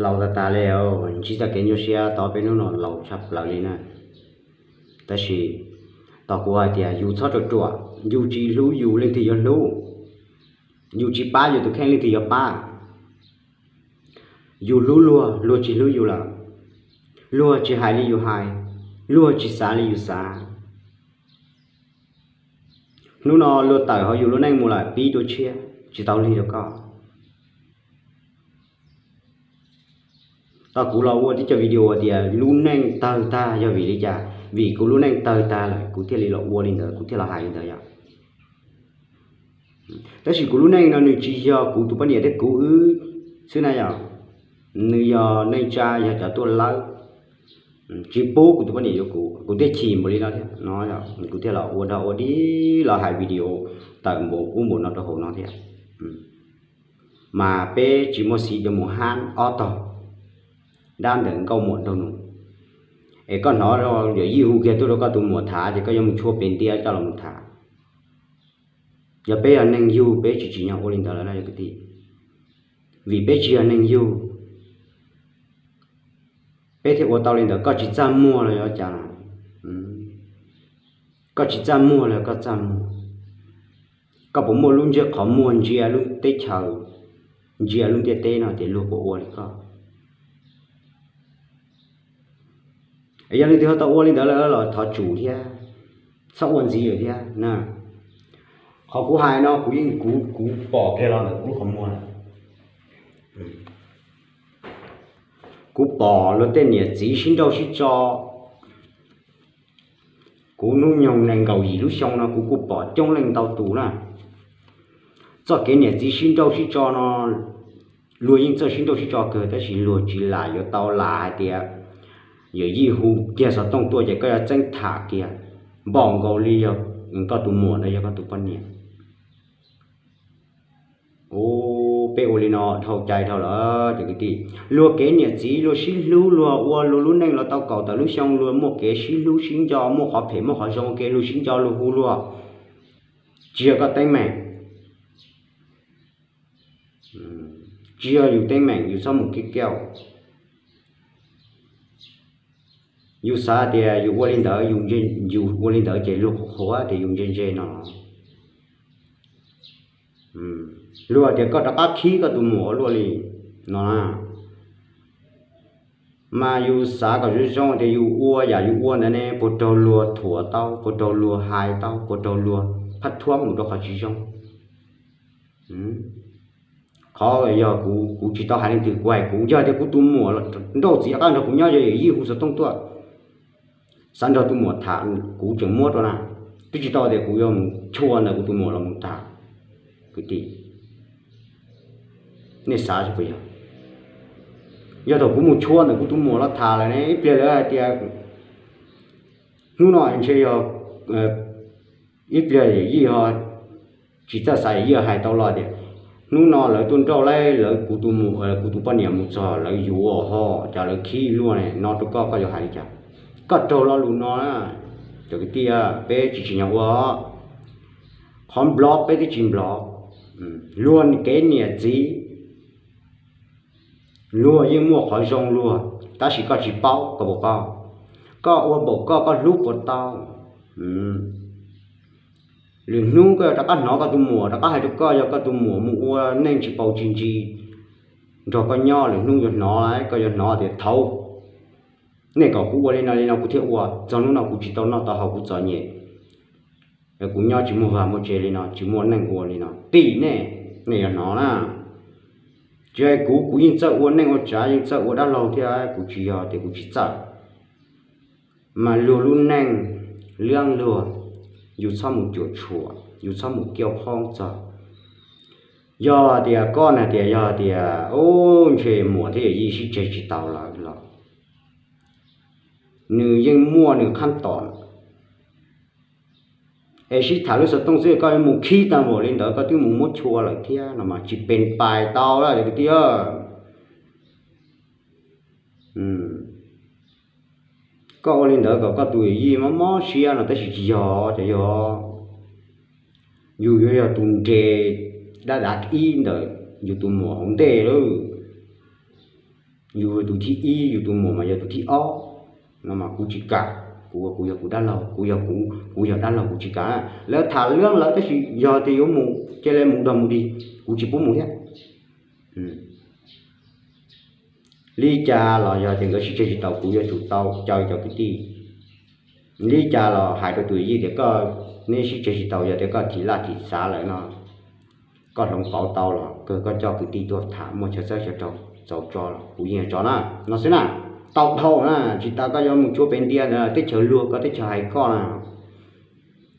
Laus tag tag li, ntsib txoj kev nyuaj siab tau peb hnub no laus tshaj plaws li na. Tab sis tos kuv hais tias yus txhob ruam ruam, yus tsis hlub yus leej twg yuav hlub, yus tsis pab yus tus kheej leej twg yuav pab. Yus hlub luag, luag tsis hlub yus lawm, luag tsis hais li yus hais, luag tsis xav li yus xav. Hnub no luag tawm hauv yus lub neej mus lawm pib dua tshiab, tsis tau lig rau koj. Tau kuv los ua tib co video tias lub neej tawg tag yog vim li cas, vim kuv lub neej tawg tag lawm kuv thiaj li los ua li ntawd, kuv thiaj los hais li ntawd yom. Tab sis kuv lub neej no nws tsis yog kuv tus poj niam thiab kuv wb xwb na yom, nws yog neej tsa, yog cov tuaj lawb, tsis pub kuv tus poj niam yuav kuv, kuv thiaj chim npaum li no thiab no, kuv thiaj los ua dog ua dig los hais video tawm npaum ub npaum no rau hauv no thiab. Mas peb tsis muaj xiv yuav mus hab ob tog dab ntawm nkauj muam nraug nus, es koj hnov yawm yij hu kiag tuaj rau koj tus muam tham ces koj yuav mus tshuaj pes ntiab coj los mus tham. Yog peb yog neeg yug peb tsis tsim nyog ua li ntawd lawm na yog kwv tij, vim peb tsis yog neeg yug, peb thiaj ua tau li ntawd. Koj tsis txaj muag los yuav cas? Koj tsis txaj muag los koj txaj muag. Koj puas muaj lub ntsej qhov muag ntsia lub teb chaws, ntsia lub ntiaj teb no tias luag puas ua li koj? Yog leej twg ho tau ua li ntawd lawm los thov tsum thiab, txhob ua ntxiv lawm thiab na. Qhov kuv hais no kuv yeej, kuv, kuv pom kiag los ntawm kuv lub qhov muag lawm. Kuv pom luag tej niam txiv sib nrauj sib tso. Kuv hnub nyoog nees nkaum yim lub xyoo no kuv kuj pom coob leej ntau tus na. Txoj kev niam txiv sib nrauj sib tso no, luag yeej txawj sib nrauj sib tso kawg tab sis luag tsis lam yuav tau lam hais tias yawm yij hu kiag xov tooj tuaj ces koj yuav txeeb tham kiag, npaum nkaus li yog koj tus muam no yog koj tus poj niam. Ub, peb ua li no dhau cai dhau lawm cov kwv tij. Luag kev niam txiv luag sib hlub, luag ua luag lub neej los tau kaum tawm lub xyoo, luag muaj kev sib hlub sib nco, muaj qhov phem muaj qhov zoo ua ke luag sib nco luag hu luag. Tsis yog koj teeb meem, tsis yog yus teeb meem, yus txhob mus kib kauj. Yus xav tias yus ua li ntawd, yus ua li ntawd ces luag qhuav qhuav tias yus ntse ntse no. Luag tias koj rov qab khib koj tus muam ua luaj li no na. Mas yus xav kom zoo zoo tias yus ua yam yus ua ntawd ne puas raug luag thuam tau, puas raug luag hais tau, puas raug luag phaj thuab mus rau qhov tsis zoo. Qhov yog kuv, kuv tsis tau hais leej twg, kuv hais kuv, yog tias kuv tus muam nrauj txiv rov qab nrog kuv nyob, yog yawm yij hu xov tooj tuaj, xav nrog tus muam tham, kuv tseem muab rau na. Twb tsis tau tias kuv yuav mus tshua ntawm kuv tus muam los mus tham. Kwv tij, nej xav puas yog? Yog thaum kuv mus tshua ntawm kuv tus muam los tham lawm ne, ib pliag lawv hais tias hnub no ntshe yog ib pliag yawm yij ho tsis txawj xav, yawm yij hais tau los tias hnub no lawv tuaj nrauj lawv, kuv tus poj niam mus txog lawv yuav ho cas lawv khib luaj ne no rau koj, koj yuav hais li cas? Koj raug lo lus no na. Cov kwv tij, peb tsis tsim nyog ua, qhov nplov peb twb tsis nplov. Luag kev niam txiv, luag yeej muaj qhov zoo luag, tab sis koj tsis paub, koj puas paub? Koj ua npaum koj, koj hlub puas tau? Lwm hnub koj yuav rov qab hnov koj tus muam rov qab hais rau koj, yog koj tus muam mus ua neej tsis paus tsis ntsis nrog koj nyob, lwm hnub yuav hnov, koj yuav hnov tias thaud nej kom kuv ua li no li no kuv thiaj ua, txog hnub no kuv tsis tau noj tau haus kuv txom nyem, kuv nyob tsis muaj vaj muaj tse li no, tsis muaj neej ua li no, tim nej, nej yuav hnov na. Tsis hais kuv, kuv yeej txawj ua neej ua tsav, yeej txawj ua dab laug thiab, kuv tsis yog tias kuv tsis txawj. Mas luag lub neej liab luag, yus txhob mus cuam tshuam, yus txhob mus kiaj qhoob txog. Yog tias koj na tias yog tias ub ntshe muam thiab yawm yij sib tseg tsis tau lawm los nws yeej muaj nws qhab tom. Es sib tham lub xov tooj xwb koj yuav mus khib tag npaum li ntawd, koj twb mus muab chua lawm thiab no mas tsis pes pais tau cov kwv tij. Koj ua li ntawd kom koj tus yawm yij mob mob siab no tab sis tsis yog, cov yog yus yuav yog tus nres dab dav ib ntawm yus tus muam hauv ntej lawm. Yus tus thib ib, yus tus muam mas yog tus thib ob no mas kuv tsis kam. Kuv, kuv yog kuv dab laug, kuv yog kuv, kuv yog dab laug, kuv tsis kam. Lawv tham lawv, tab sis yog tias yuav mus cia li mus dog mus dig, kuv tsis pub mus thiab. Li cas los yog tias nkawd sib tseg tsis tau, kuv yuav tsum tau caw cov kwv tij. Li cas los hais rau tus yij tias koj, neb sib tseg tsis tau, yog tias koj thim laj thim xav lawm no, koj hloov pauv tau los kawg koj coj kwv tij tuaj tham, muaj chaw txawb chaw rau txaus tso los kuv yeej tso na, no xwb na. Tau dhau na, tsis tas koj yuav mus cuab pem ntiaj teb chaws luag, koj teb chaws hais koj na.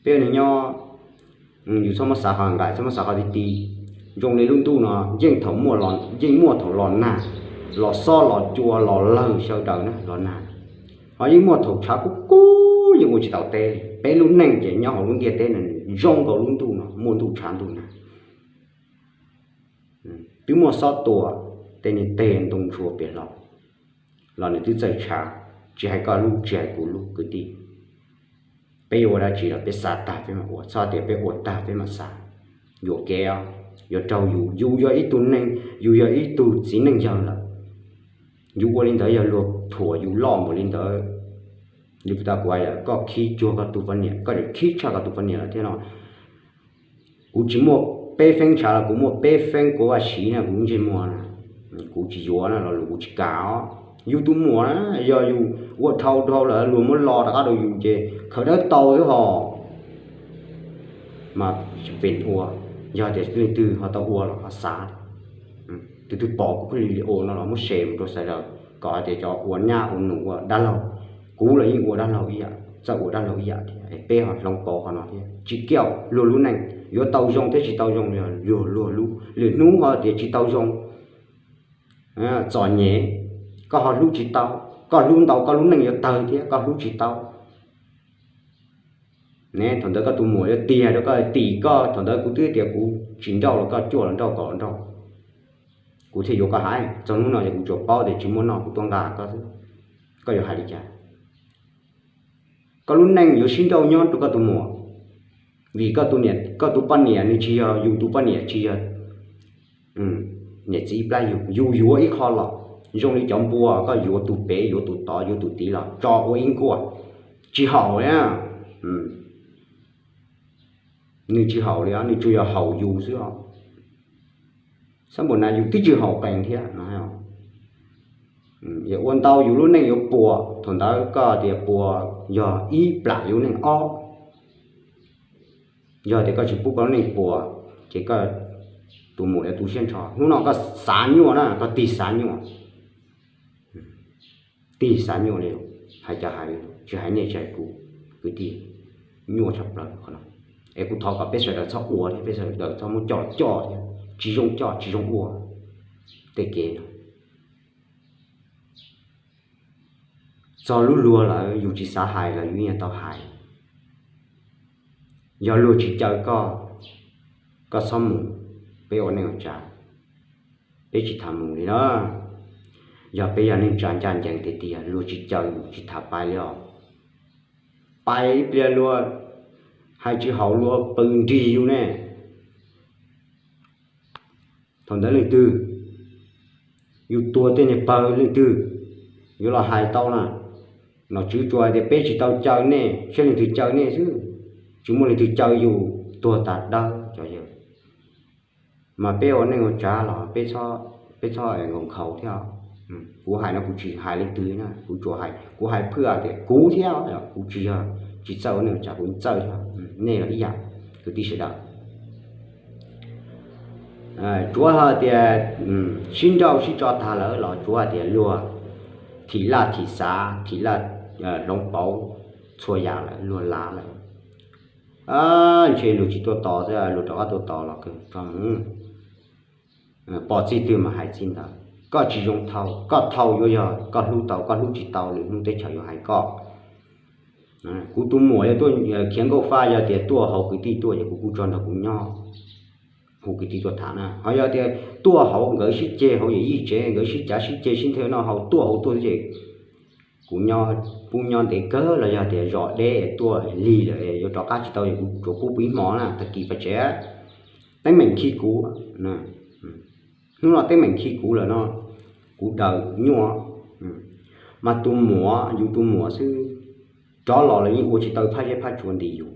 Peb ua neeg nyob, yus txhob muab xav qhov nqaim, txhob muab xav qhov ti ti. Zoo li lub ntuj no yeej thaum muaj, yeej muaj thaum los nag, los xob los cua los lawg sawv daws na los nag, ho yeej muaj thaum tshav kub kub yeej ua tsis tau teb li. Peb lub neej ces nyob hauv lub ntiaj teb no nws zoo nkaus lub ntuj no muaj ntuj tshav ntuj nag. Twb muaj xob tua, tej niag teg ntoo ntshua piam hlo los nws twb txawj tshav, tsis hais koj lub tsis hais kuv lub kwv tij. Peb yuav ua dab tsi los peb xav tag peb mam ua, txhob tias peb ua tag peb mam xav. Yuam kev, yuav raug yus, yus yog ib tug neeg, yus yog ib tug txiv neej yawg lawm, yus ua li ntawd yog luag thuam yus loj npaum li ntawd. Li puas tas kuv hais, koj khib cuag koj tus poj niam, koj tseem khib tshaj koj tus poj niam lawm thiab no. Kuv tsis muaj peb feeb ntshav los kuv muaj peb feeb kuv vaj siv na, kuv lub ntsej muag na, kuv tsis yuav na, lo lus kuv tsis kam os. Yus tus muam na, yog yus ua dhau dhau lawm luag muab lo rov qab rau yus ces khaws dawb tau xwb hos. Mas pem ua, yog tias leej twg ho tau ua los ho xav, tus twg pom kuv kuj li li ua no los muab share mus rau sawv daws kom hais tias cov ua nyab ua nus ua dab laug, kuv los yeej ua dab laug ib yam, txawj ua dab laug ib yam thiab. Es peb ho hloov pauv qhov no thiab, tsis kiaj luag lub neej, yuav tau zoo thiab tsis tau zoo yog luag luag lub, lwm hnub ho tias tsis tau zoo, txom nyem, koj ho hlub tsis tau, koj hlub ntau koj lub neej yuav tawg thiab koj hlub tsis tau. Ne thaum ntawd koj tus muam yuav tiag rau koj, tim koj, thaum ntawd kuv twb tias kuv tsis nrauj los koj cuaj los nrauj, kaum los nrauj, kuv thiaj yuav koj hais. Txog hnub no ces kuv tsuas paub tias tsis muaj noj kuv tuaj nqa koj xwb, koj yuav hais li cas? Koj lub neej yuav sib nrauj nyob rau koj tus muam, vim koj tus poj niam nws tsis yog yus tus poj niam, tsis yog niam txiv ib plab yug, yus yuav ib qho los zoo li cov npua, koj yuav tus pem yuav tus tod yuav tus tid los tso ua ib nkuaj, tsis haum li. Nws tsis haum li os, nws tsuas yog haum yus xwb os. Xab npum na yus twb tsis haum qees thiab no. Ua ntau yus lub neej yuav puas, thaum ntawd koj tias puas yog ib plam yus lub neej ob. Yog tias koj tsis pub koj lub neej puas, ces koj tus muam yuav tu siab nrho. Hnub no koj xav nyuaj na, koj tig xav nyuaj, tig xav nyuaj li. Hais cas hais, tsis hais nej tsis hais kuv, kwv tij, nyuaj tshaj plaws qhov no. Es kuv thov kom peb sawv daws txhob ua thiab, peb sawv daws txhob muab coj coj thiab, tsis zoo coj tsis zoo ua tej kev no. Txog lub luag lawm yus tsis xav hais los yus yeej tau hais. Yog luag tsis caw koj, koj txhob mus, peb ua neej ua tsav, peb tsis tham mus li na. Yog peb yog neej tsa ncaj ncees tiag tiag, luag tsis caw yus tsis tham pais li os. Pais ib pliag luag hais tsis haum, luag pw nrig yus ne. Thaum ntawd leej twg, yus tuag tej niag pawg leej twg yuav los hais tau na? Nom tswv tsuas hais tias peb tsis tau caw nej, saib leej twg caw nej xwb, tsis muaj leej twg caw yus, tuag tas dawb cov yawg. Mas peb ua neej ua tsav los peb txhob nkaus nkhaus thiab. Kuv hais no kuv tsis hais leej twg na, kuv tsuas hais, kuv hais phwj tias kuv thiab, kuv tsis yog tsis txawj ua neej ua tsav, kuv txawj thiab, nej los ib yam, kwv tij sawv daws. Tsuav hais tias sib nrauj sib tso tag lawm los tsuav hais tias luag thim laj thim xav, thim laj hloov pauv txhua yam lawm, luag lav lawm, ntshe luag tsis tuaj tos xwb, luag rov qab tuaj tos los kawg tso mus. Pom txij twg mas hais txij ntawd, koj tsis zoo thau, koj thau yuav yog koj hlub tau, koj hlub tsis tau lwm hnub teb chaws yuav hais koj. Kuv tus muam yog tuaj khiav nkauj faj, yog tias tuaj hauv kwv tij tuaj ces kuv kuj tso nrog kuv nyob, hu kwv tij tuaj tham na. Ho yog tias tuaj hauv nkawd sib ceg hauv yawm yij tsev, nkawd sib cav sib ceg sib nthwv noj haus tuaj hauv tuaj xwb ces kuv nyob, pub nyob ntev kawg los yog tias zos deb tuaj lig lawm yuav rov qab tsis tau, kuv tsuas pub pw ib hmo na, tag kis pais tsev. Teeb meem khi kuv, hnub no teeb meem khi kuv lawm no, kuv daws nyuaj. Mas tus muam, yus tus muam xwb, rov los los yeej ua tsis tau phab zeb phab tsua nti yus.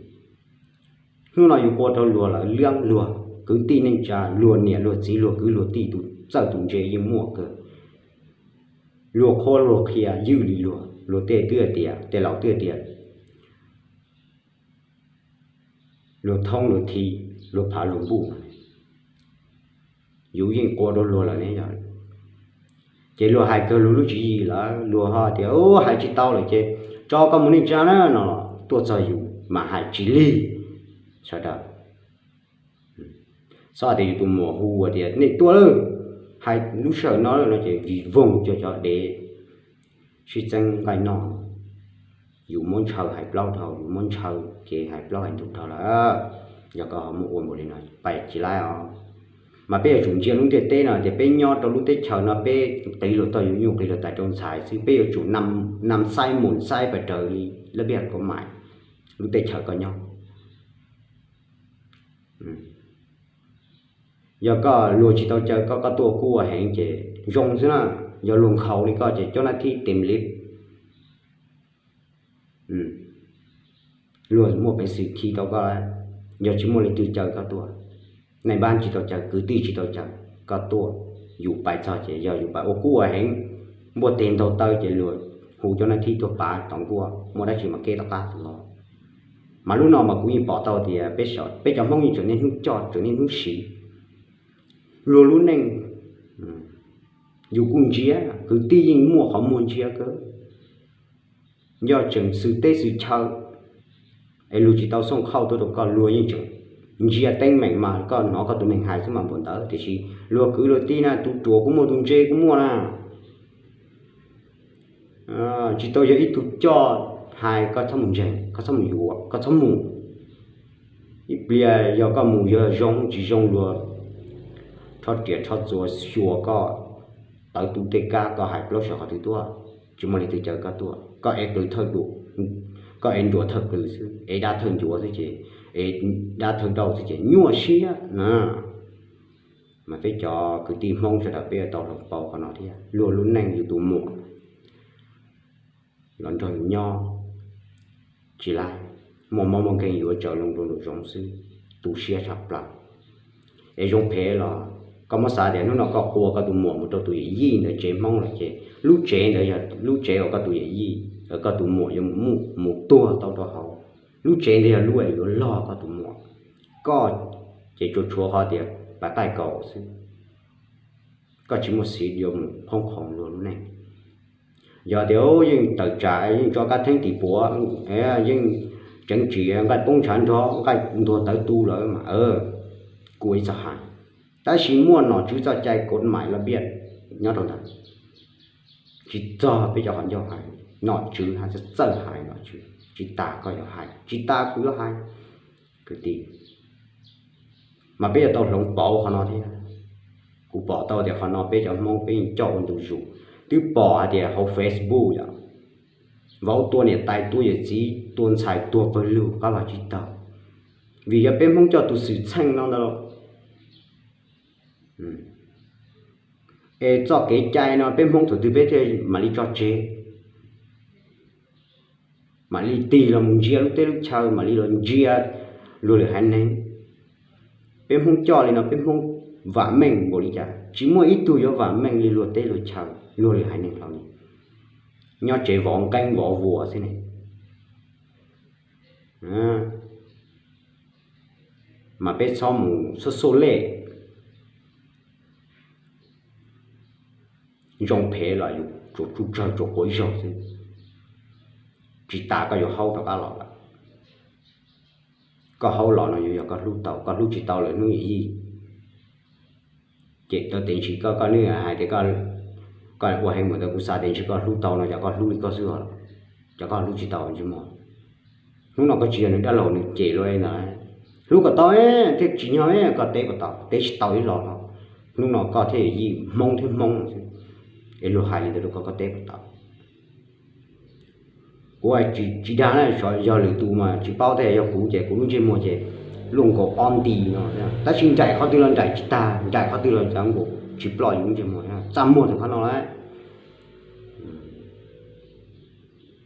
Hnub no yus qua rau luag lawm, liab luag, kwv tij neej tsa, luag niam luag txiv, luag kwv luag tij, tus txawj tus ntse yeej muaj kawg. Luag qhuab luag qhia ywj li luag, luag tej twb tias, tej laus twb tias, luag thoob luag thi, luag phav luag npuj. Yus yeej qua rau luag lawm ne yog. Ces luag hais kawg luag lub tswv yim lawm, luag ho tias, u, hais tsis tau lawm ces tso koj mus neej tsa na no los tuaj txog yus mas hais tsis lig sawv daws. Txhob tias yus tus muam hu tias nej tuaj lawm, hais lub sij hawm no no ces vij voog cuag cov dev sib txeeb nqaij noj. Yus muab ntshaw hais plaub dhau, yus muab ntshaw kev hais plaub hais ntug dhau lawm. Yog koj ho muab ua npaum li no pais tsis laib os. Mas peb yuav tsum ntsia lub ntiaj teb no tias peb nyob rau lub teb chaws no peb qiv luag toj yus nyuj qiv luag tais rau ntxhais xwb, peb yuav tsum nam xaib mus xaib pas raws li lab biag kov mais lub teb chaws koj nyob. Yog koj luag tsis tau caw koj, koj tuaj kuj ua heev ces zoo xwb na. Yog luag nkhaus li koj ces cov nab thib tes li luag muaj peev xwm khi tau koj. Yog tsis muaj leej twg caw koj tuaj, naj npab tsis tau caw, kwv tij tsis tau caw, koj tuaj, yus pais txog ces yog yus pais ua kub ua heev, npuaj teg ntaug taw ces luag hu cov nab thib tuaj pav tom nkuaj, muaj dab tsi mas keb tom qab los. Mas lub no mas kuv yeej pom tau tias peb cov Hmoob yeej tseem niaj hnub coj tseem niaj hnub siv. Luag lub neej yus kuj ntsia, kwv tij yeej muaj qhov muag ntsia kawg. Yog tseem xwm teb xwm chaw es luag tsis tau xooj qhauj tuaj rau koj, luag yeej tseem ntsia teeb meem mas koj hnov koj tus neeg hais xwb mas npaum ntawd, tiam sis luag kwv luag tij na, tus ruam kuj muaj, tus ntse kuj muaj na. Tsis tau yog ib tug coj hais koj txhob mus ntseeg, koj txhob mus yuav, koj txhob mus. Ib pliag yog koj mus yog zoo, tsis zoo luag rho riam rho txuas xyuas koj, tawv tu tej kab, koj hais plaub saw qhov twg tuaj, tsis muaj leej twg caw koj tuaj, koj ev qws thawj duam, koj ev nruas thawj qws xwb, ev dab thawj ncuav xwb ces, ev dab thawj dauj xwb ces nyuaj siab na. Mas peb cov kwv tij Hmoob sawv daws peb yuav tau hloov pauv qhov no thiab. Luag lub neej yus tus muam los nrog yus nyob tsis laib, muaj mob muaj nkeeg yuav tsaws loo nruas nraum zoov xwb, tu siab tshaj plaws. Es zoo phem los koj muab xav tias hnub no koj qua koj tus muam mus rau tus yawm yij ntawd tsev Hmoob lawm ces lub tsev ntawd yog lub tsev uas koj tus yawm yij, koj tus muam yuav mus, mus tuag tau rau hauv. Lub tsev ntawd yog lub uas yuav log koj tus muam. Koj ces tsuas tshuav qhov tias pais qaij kaus xwb. Koj tsis muaj xiv yuav mus phoob khoov luag lub neej. Yog tias yeej tawm tsam yeej tso kab theeb tim puav, yeej tseev tsim nqaij poob ntshav nrog nqaij ntuag tawv tu lawm mas kuj ib txog hais. Tab sis muaj nom tswv txoj cai kov mais laj biaj nyob rau ntawd, tsis txog peb cov qhov ncauj hais, nom tswv hais txawj hais, nom tswv tsis tas koj yuav hais, tsis tas kuv yuav hais. Kwv tij, mas peb yuav tau hloov pauv qhov no thiab. Kuv pom tau tias qhov no peb cov Hmoob peb yeej coj ua ntu zus, twb pom hais tias hauv Facebook yom, vauv tua niam tais, tua yawm txiv, tua ntxhais tuag pawg lug qab los tsis taug, vim yog peb Hmoob coj tus xwm txheej no ntawd. Es txoj kev cai no peb Hmoob thaum twg peb thiaj mam li tso tseg, mam li tig los mus ntsia lub teb lub chaw, mam li los ntsia luag lwm haiv neeg. Peb Hmoob coj li no peb Hmoob vam meej npaum li cas, tsis muaj ib tug yuav vam meej li luag teb luag chaw luag lwm haiv neeg hlo li. Nyob tsev vov nqeeb vov vuas xwb ne. Mas peb txhob mus xuj xuj lej. Zoo phem los yus tsuas tsuj tsawg tsuas quav zaug xwb, tsis tas koj yuav haub rov qab los lawm. Koj haub los no yuav yog koj hlub tau, koj hlub tsis tau lawm hnub yawm yij ces tau tes ntsis koj, koj niam hais tias koj ua heev mus ntawd kuv xav tias ntshe koj hlub tau no ces koj hlub li koj xwb os, ces koj hlub tsis tau ntsej muag. Hnub no koj tsis yog nws dab laug nws cem luaj ntawd, hlub kom tau thiaj tsim nyog koj teb puas tau, teb tsis tau ib los hlo. Hnub no koj thiab yawm yij Hmoob thiab Hmoob xwb, es luag hais li ntawd rau koj koj teb puas tau. Kuv tsis dag na, yog lwm tus mas tsis paub thiab, yog kuv ces kuv lub ntsej muag ces luaj nkaus ob nti no, tab sis nraim qhov twg los nraim tsis tag, nraim qhov twg los nraim nkaus. tsis ploj yus ntsej muag, txaj muag tag nrho no lawm.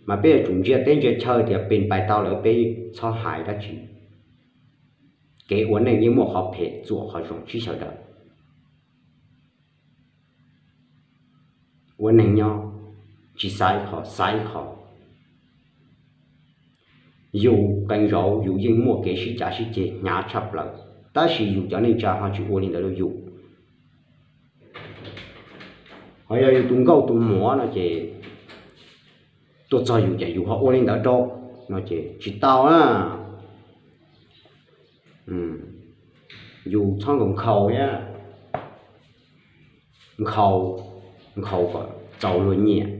Mas peb yuav tsum ntsia teb ntsia chaw tias pes pais tau lawm peb txhob hais dab tsi. Kev ua neej yeej muaj qhov phem txuam qhov zoo tib sawv daws. Ua neeg nyob tsis xav ib qho, xav ib qho. Yus qee zaus yus yeej muaj kev sib cav sib ceg hnyav tshaj plaws, tab sis yus cov neej tsa ho tsis ua li ntawd rau yus. Ho yog yus tus nkauj tus muam no ces tuaj txog yus ces yus ho ua li ntawd rau no ces tsis tau na. Yus txhob nkhaus thiab, nkhaus, nkhaus kom txaus luag nyiam,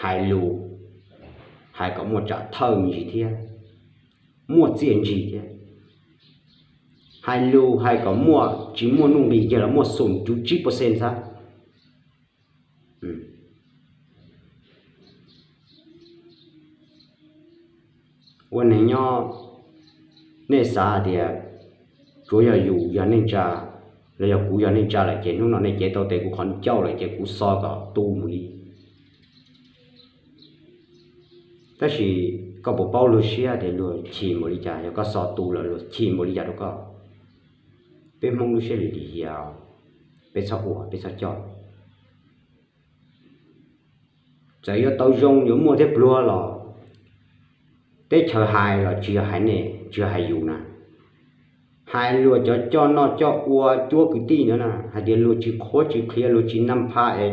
hais lus hais kom muaj tsam thawj me ntsis thiab, muaj txiaj ntsig thiab. Hais lus hais kom muaj, tsis muaj nuj nqis kiag los muaj xoom cuv tsib percent xwb. Ua neeg nyob, nej xav hais tias tsuav yog yus yog neej tsa los yog kuv yog neej tsa lawm ces hnub no nej cev tau tes kuv qhov ncauj lawm ces kuv xo kom tu mus li. Tab sis koj puas paub luag siab tias luag chim npaum li cas, yog koj xo tu lawm luag chim npaum li cas rau koj? Peb Hmoob lub siab lim lim hiam, peb txhob ua peb txhob coj. Txawm yuav tau zoo yuav muaj thiab pluag los teb chaws hais los tsis yog hais nej, tsis yog hais yus na. Hais luag cov coj noj coj ua cuab kwv tij ntawd na, hais tias luag tsis qhuab tsis qhia luag tsis naj pha es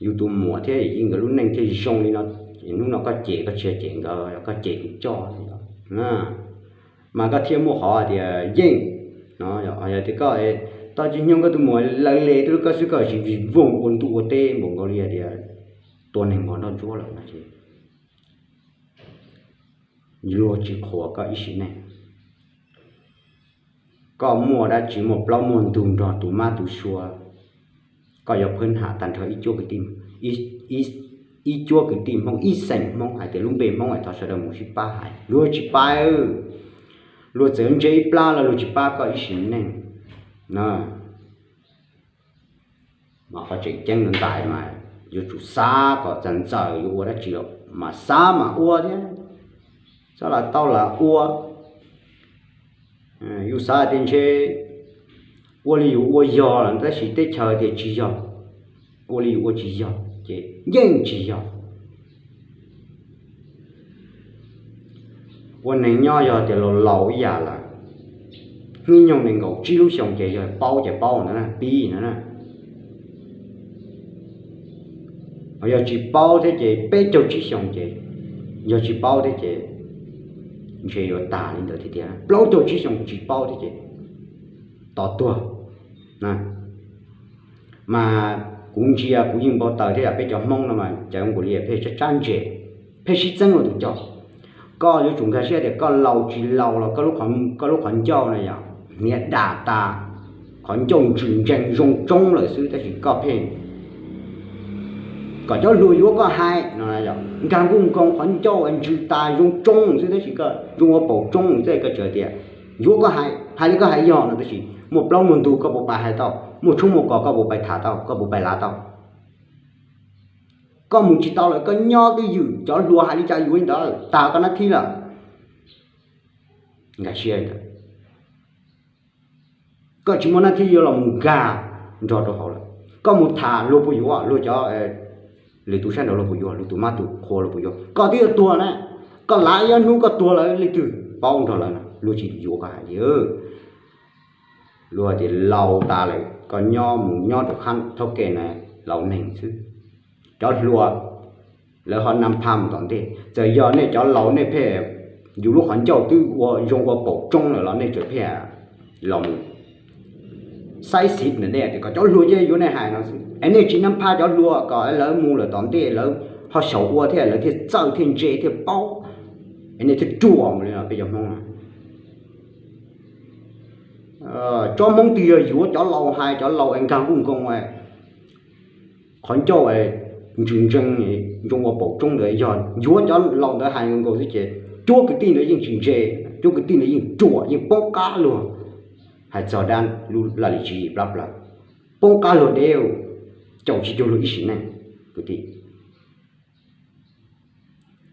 yus tus muam thiab yus nkawd lub neej thiaj zoo li no. Hnub no koj cem koj tsis yog cem nkawd, koj cem tus coj. Mas koj thiaj muaj qhov hais tias yeej no, yog tias koj tau tsis nyoog koj tus muam lawv le tuaj koj xwb koj tsis vij voog ua ntuj ua teb npaum nkaus li hais tias tua neeg npog nroj ntsuab lawm no ces luag tsis qhuas koj ib sim neej. Koj muaj dab tsi muaj plaub muaj ntug nrog tus mab tus sua, koj yuav phwb ham tag nrho ib cuab kwv tij, ib cuab kwv tij Hmoob ib xeem Hmoob hais tias lub npe Hmoob es thov sawv daws mus sib pab hais, luag tsis pab. Luag txawm ntse ib plab los luag tsis pab koj ib sim neej. Mas qhov tseem ceeb ntawd ntais mas yuav tsum xav kom txawm ntxawm yuav ua dab tsi los mas xav mas ua thiab, txhob lam tau lam ua. Yus xav tias ntshe ua li yus ua yog lawm tab sis teb chaws tias tsis yog, ua li yus ua tsis yog ces yeej tsis yog. Ua neeg nyob yog tias laus laus ib yam lawm, hnub nyoog nees nkaum tsib lub xyoo ces yog paub ces paub ntawd na, pib ntawd na. Ho yog tsis paub thiab ces peb caug tsib xyoo ces, yog tsis paub thiab ces ntshe yuav tag li ntawd tiag tiag, plaub caug tsib xyoo tsis paub thiab ces tos tuag. Mas kuv ntsia kuv yeej npau taws thiab yam peb cov Hmoob no mas cov nkaus li pheej tsab tsab ntse, pheej sib txeeb ua tus coj. Koj yuav tsum nkag siab tias koj laus tsis laus los koj lub qhov ncauj no yog hniav dam tas, qhov ncauj ntsws ntsees zoo tsoob lawm xwb tab sis koj pheej kom cov hluas yuav koj hais no, nkag nkuj nkoos qhov ncauj ntsws tas zoo tsoob xwb tab sis koj zoo ua paum tsoob xwb koj tseem tias yuav koj hais, hais li koj hais yog no tab sis muaj plaub muaj ntug koj puas pais hais tau, muaj tshoob muaj kos koj puas pais tham tau, koj puas pais lav tau? Koj mus tsis tau lawm koj nyob twj ywm, cov hluas hais li cas yuav li ntawd, tas koj nab thib lawm. Nkag siab li ntawd. Koj tsis muaj nab thib yuav los mus nkag nrog rau hauv lawm. Koj mus tham luag puas yuav, luag cov, lwm tus sab nraud luag puas yuav, luag tus mab tus qhua luag puas yuav, koj twb yuav tuag na. Koj lav ib ob hnub koj tuag lawm leej twg paub nrog lawv na, luag tsis yuav koj hais li. Luag tias laus tas lawm koj nyob mus nyob rau qhab thaub ke na, laus neeg xwb. Cov hluas lawv ho naj phaj mus tom ntej, txawm yog nej cov laus nej pheej yus lub qhov ncauj twb ua zoo ua paum tsoob lawm los nej tseem pheej los mus saib xib ntawm nej tias kom cov hluas cia yuav nej hais no xwb es nej tsis naj phaj cov hluas kom lawv mus lawm tom ntej lawv ho xyaum ua thiab lawv thiaj txawj thiaj ntse thiaj paub, es nej thiaj ruam mus li no peb cov Hmoob na. Tsob Hmoob twg yog yuav cov laus hais cov laus es nkag nkuj nkoos, qhov ncauj ntsws ntsees zoo ua paum tsoob ntawd yog yuav cov laus ntawd hais nkaus xwb ces cuab kwv tij ntawd yeej tsis ntse, cuab kwv tij ntawd yeej ruam yeej poob qab luag. Hais txog dab lub laj lim tswv yim plab plaws, poob qab luag deb, caum tsis cuag luag ib sim neej. Kwv tij,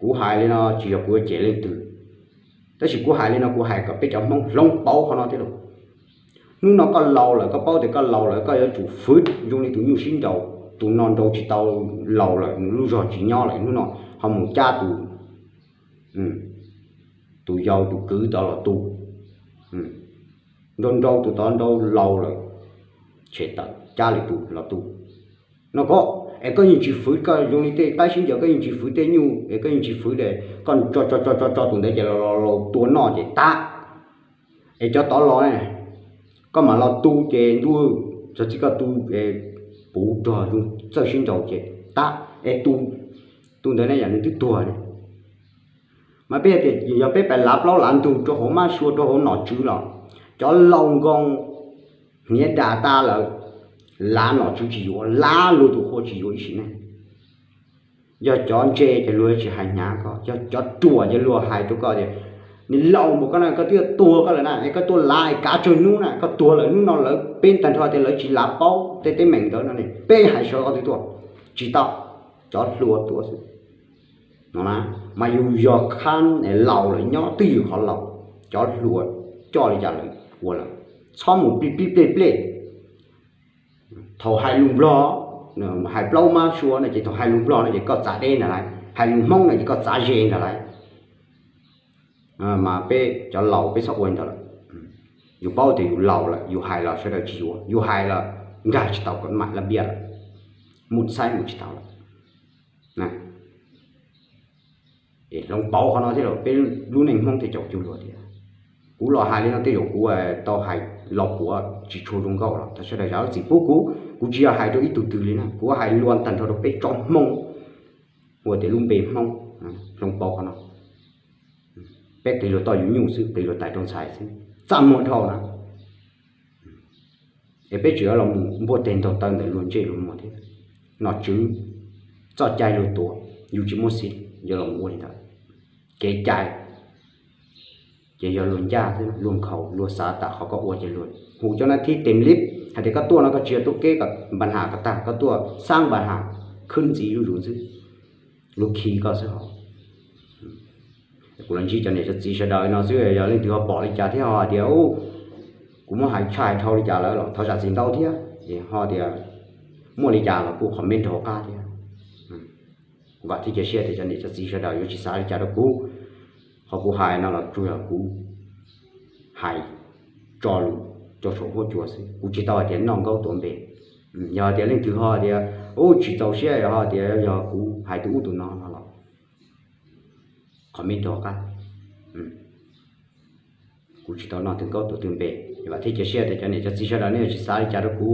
kuv hais li no tsis yog kuv yuav cem leej twg, tab sis kuv hais li no kuv hais kom peb cov Hmoob hloov pauv qhov no thiab lauj. Hnub no koj laus lawm, koj paub tias koj laus lawm, koj yuav tsum fwv zoo li tus nyuj sib nraus, tus no nrau tsis tau, laus lawm, nws lub zog tsis nyob lawm, hnub no ho mus cab tus, tus yau tus kwv tod los tu. Nrau nrau tus tod nrau laus lawm, tshem tawm cab lwm tus los tu. No koj, es koj yeej tsis fwv, koj zoo li tej qaib sib ncaws, koj yeej tsis fwv tej nyuj, es koj yeej tsis fwv, koj tso tso tso tso tus ntawd ces los los tua noj ces tab. Es cov tod los, koj mam los tu ces ntuj, txog txij koj tu, puv rog zoo txawj sib nraus ces tab, es tus, tus ntawd ne yam nws twb tuag li. Mas peb tias yog peb pais lav plaub lav ntug rau hauv mab sua rau hauv nom tswv los, cov laus nkoos hniav das tas lawm, lav nom tswv tsis yuav, lav luag tus qhua tsis yuav ib sim neej. Yog cov ntse ces luag tsis hais hnyav koj, yog cov ruam ces luag hais rau koj tias, nws laus npaum koj na, koj twb yuav tuag koj lawm na, es koj tuaj lav es kav tsawg hnub na, koj tuag lawm hnub no lawv peb tag nrho tias lawv tsis lav paub tej teeb meem ntawd no ne, peb hais sawv qhov twg tuaj, tsis tau, cov hluas tuaj xwb. No na, mas yus yog khab laus lawm nyob twj ywm qhov laus, cov hluas coj li cas lawv ua lawm, txhob mus plij plij plej plej. Thaum hais lus Nplog, hais plaub mab sua no ces thaum hais lus Nplog no ces koj txav deb ntag lauj, hais lus Hmoob no ces koj txav ze ntag lauj. Mas peb cov laus peb txhob ua li ntawd lawm. Yus paub tias yus laus lawm, yus hais los sawv daws tsis yuav, yus hais los nkag tsis tau kom mam lab npiaj lawm, mus xaib mus tsis tau lawm. Es hloov pauv qhov no thiab los peb lub neej Hmoob thiaj caum cuag luag thiab. Kuv los hais li no tej zaum kuv tau hais los puav tsis tshua zoo nkauj los thov sawv daws zam lub txim pub kuv, kuv tsis yog hais rau ib tug twg li na, kuv hais luag tag nrho rau peb tsob Hmoob, ua tias lub npe Hmoob hloov pauv qhov no. Peb qiv luag toj yus nyuj xwb, qiv luag tais rau ntxhais xwb, txaj muag dhau na. Es peb tseem yuav los mus npuaj teg ntaug taw ntawm luag ntsej luag muag thiab. Nom tswv txoj cai luag tuav, yus tsis muaj xim yuav los mus ua li ntawd. Kev cai ces yog luag ncaj xwb, luag nkhaus, luag xav tam qhov koj ua ces luag hu cov nab thib tes lib hais tias koj tuaj no koj tsis yog tuaj keb kom npa nham kom tag, koj tuaj xab npa nham khwb ntxiv zuj zus xwb, luag khi koj xwb hos. Kuv los ntsib cov niam cov txiv sawv daws no xwb, yog leej twg ho pom li cas thiab ho hais tias kuv muab hais tshaj hais dhau li cas lawm los thov zam txim ntau thiab. Es ho tias muaj li cas los kuj comment rau hauv qab thiab. Kuv vam thiab cia siab tias cov niam cov txiv sawv daws yuav tsis xav li cas rau kuv. Qhov kuv hais no los tsuas yog kuv hais tso lus rau saum huab cua xwb, kuv tsis tau hais tias noj nkaub tuav npe. Yog tias leej twg ho tias ub tsis txaus siab ho tias yog kuv hais tus ub tus no no los comment rau hauv qab. Kuv tsis tau noj twg nkaub tuav twg npe. Vam thiab cia siab tias cov niam cov txiv sawv daws nej yuav tsis xav li cas rau kuv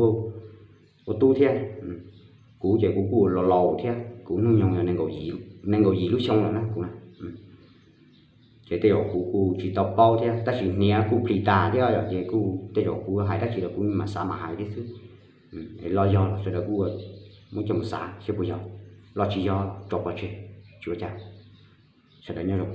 ua tub thiab. Kuv ces kuv kuj laus laus thiab, kuv hnub nyoog yog nees nkaum yim lub xyoo lawm na kuv. Ces tej zaum kuv kuj tsis tau paub thiab, tab sis hniav kuj plis tas thiab yom, ces kuj tej zaum kuv hais dab tsi los kuv mam xav mam hais thiab xwb. Es loj yog los sawv daws kuj muab coj mus xav seb puas yog, loj tsis yog tso pov tseg, tsis ua cas. Sawv daws nyob zoo.